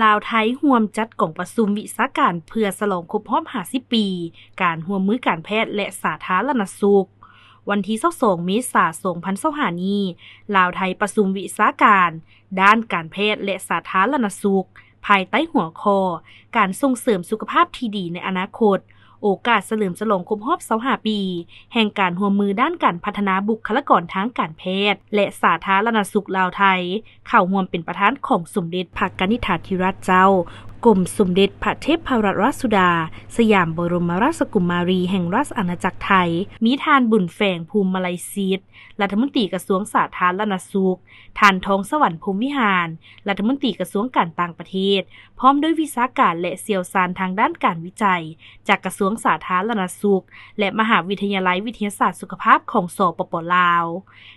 ລາວໄທຮ່ວມຈັດກອງປະຊຸມວິຊາການເພື່ອສະຫຼອງຄົບຮອບຫ້າສິບປີ ການຮ່ວມມືການແພດ ແລະ ສາທາລະນະສຸກ. ວັນທີຊາວສອງ ເມສາ ສອງພັນຊາວຫ້າ ນີ້, ລາວໄທປະຊຸມວິຊາການດ້ານການແພດ ແລະ ສາທາລະນະສຸກ ພາຍໃຕ້ຫົວຂໍ້ ການສົ່ງເສີມສຸຂະພາບທີ່ດີໃນອະນາຄົດ, ໂອກາດສະເຫຼີມສະຫຼອງຄົບຮອບຊາວຫ້າປີ ແຫ່ງການຮ່ວມມືດ້ານການພັດທະນາບຸກຄະລາກອນທາງການແພດ ແລະ ສາທາລະນະສຸກລາວໄທ, ເຂົ້າຮ່ວມເປັນປະທານຂອງສົມເດັດພະກະນິດຖາທິລາດເຈົ້າ ກົມສົມເດັດພະເທບພະລັດລາຊສຸດາ ສະຫຍາມບໍລົມມະລາຊະກຸມມາລີ ແຫ່ງລາຊະອານາຈັກໄທ, ມີທ່ານ ບຸນແຝງ ພູມມະໄລສິດ ລັດຖະມົນຕີກະຊວງສາທາລະນະສຸກ, ທ່ານ ທອງສະຫວັນ ພົມວິຫານ ລັດຖະມົນຕີກະຊວງການຕ່າງປະເທດ, ພ້ອມດ້ວຍວິຊາການ ແລະ ຊ່ຽວຊານທາງດ້ານການວິໄຈ ຈາກກະຊວງສາທາລະນະສຸກ ແລະ ມະຫາວິທະຍາໄລວິທະຍາສາດສຸຂະພາບຂອງ ສປປ ລາວ,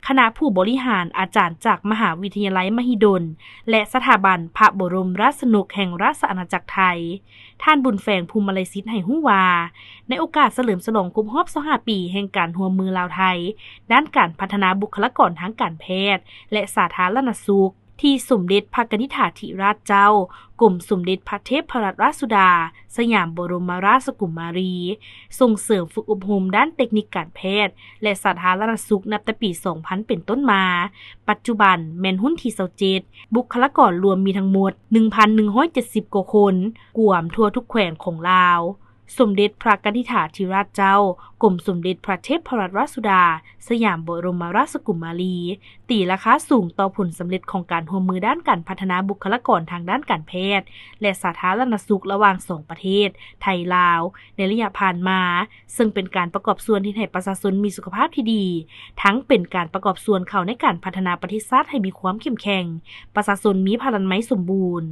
ຄະນະຜູ້ບໍລິຫານ, ອາຈານຈາກມະຫາວິທະຍາໄລມະຫິດົນ ແລະ ສະຖາບັນພະບໍລົມລາຊະນົກແຫ່ງລາຊະອານາຈັກໄທ. ທ່ານ ບຸນແຝງ ພູມມະໄລສິດ ໃຫ້ຮູ້ວ່າ, ໃນໂອກາດສະເຫຼີມສະຫຼອງຄົບຮອບຊາວຫ້າປີແຫ່ງການຮ່ວມມືລາວໄທ ດ້ານການພັດທະນາບຸກຄະລາກອນທາງການແພດ ແລະ ສາທາລະນະສຸກ ທີ່ສົມເດັດພະກະນິດຖາທິລາດເຈົ້າ ກົມສົມເດັດພະເທບພະລັດລາຊສຸດາ ສະຫຍາມບໍລົມມະລາຊະກຸມມາລີ ສົ່ງເສີມຝຶກອົບຮົມດ້ານເຕັກນິກການແພດ ແລະ ສາທາລະນະສຸກ ນັບແຕ່ປີສອງພັນເປັນຕົ້ນມາ, ປັດຈຸບັນແມ່ນຮຸ່ນທີຊາວເຈັດ, ບຸກຄະລາກອນລວມມີທັງໝົດໜຶ່ງພັນໜຶ່ງຮ້ອຍເຈັດສິບກວ່າຄົນ, ກວມທົ່ວທຸກແຂວງຂອງລາວ. ສົມເດັດພະກະນິດຖາທິລາດເຈົ້າ ກົມສົມເດັດພະເທບພະລັດລາຊສຸດາ ສະຫຍາມບໍລົມມະລາຊະກຸມມາລີ ຕີລາຄາສູງຕໍ່ຜົນສຳເລັດຂອງການຮ່ວມມືດ້ານການພັດທະນາບຸກຄະລາກອນທາງດ້ານການແພດ ແລະ ສາທາລະນະສຸກລະຫວ່າງສອງປະເທດ ໄທ-ລາວ ໃນໄລຍະຜ່ານມາ, ເຊິ່ງເປັນການປະກອບສ່ວນເຮັດໃຫ້ປະຊາຊົນມີສຸຂະພາບທີ່ດີ, ທັງເປັນການປະກອບສ່ວນເຂົ້າໃນການພັດທະນາປະເທດຊາດໃຫ້ມີຄວາມເຂັ້ມແຂງ, ປະຊາຊົນມີພະລານາໄມສົມບູນ.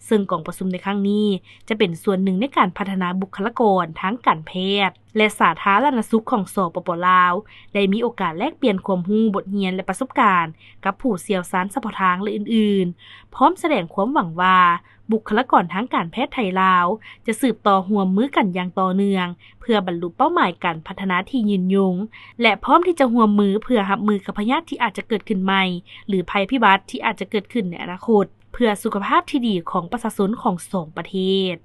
ເຊິ່ງກອງປະຊຸມໃນຄັ້ງນີ້ ຈະເປັນສ່ວນໜຶ່ງໃນການພັດທະນາບຸກຄະລາກອນທາງການແພດ ແລະ ສາທາລະນະສຸກຂອງ ສປປ ລາວ ໄດ້ມີໂອກາດແລກປ່ຽນຄວາມຮູ້, ບົດຮຽນ ແລະ ປະສົບການກັບຜູ້ຊ່ຽວຊານສະເພາະທາງ ແລະ ອື່ນໆ, ພ້ອມສະແດງຄວາມຫວັງວ່າ ບຸກຄະລາກອນທາງການແພດໄທ-ລາວ ຈະສືບຕໍ່ຮ່ວມມືກັນຢ່າງຕໍ່ເນື່ອງ ເພື່ອບັນລຸເປົ້າໝາຍການພັດທະນາທີ່ຍືນຍົງ ແລະ ພ້ອມທີ່ຈະຮ່ວມມືເພື່ອຮັບມືກັບພະຍາດທີ່ອາດຈະເກີດຂຶ້ນໃໝ່ ຫຼື ໄພພິບັດທີ່ອາດຈະເກີດຂຶ້ນໃນອະນາຄົດ ເພື່ອສຸຂະພາບທີ່ດີຂອງປະຊາຊົນຂອງສອງປະເທດ.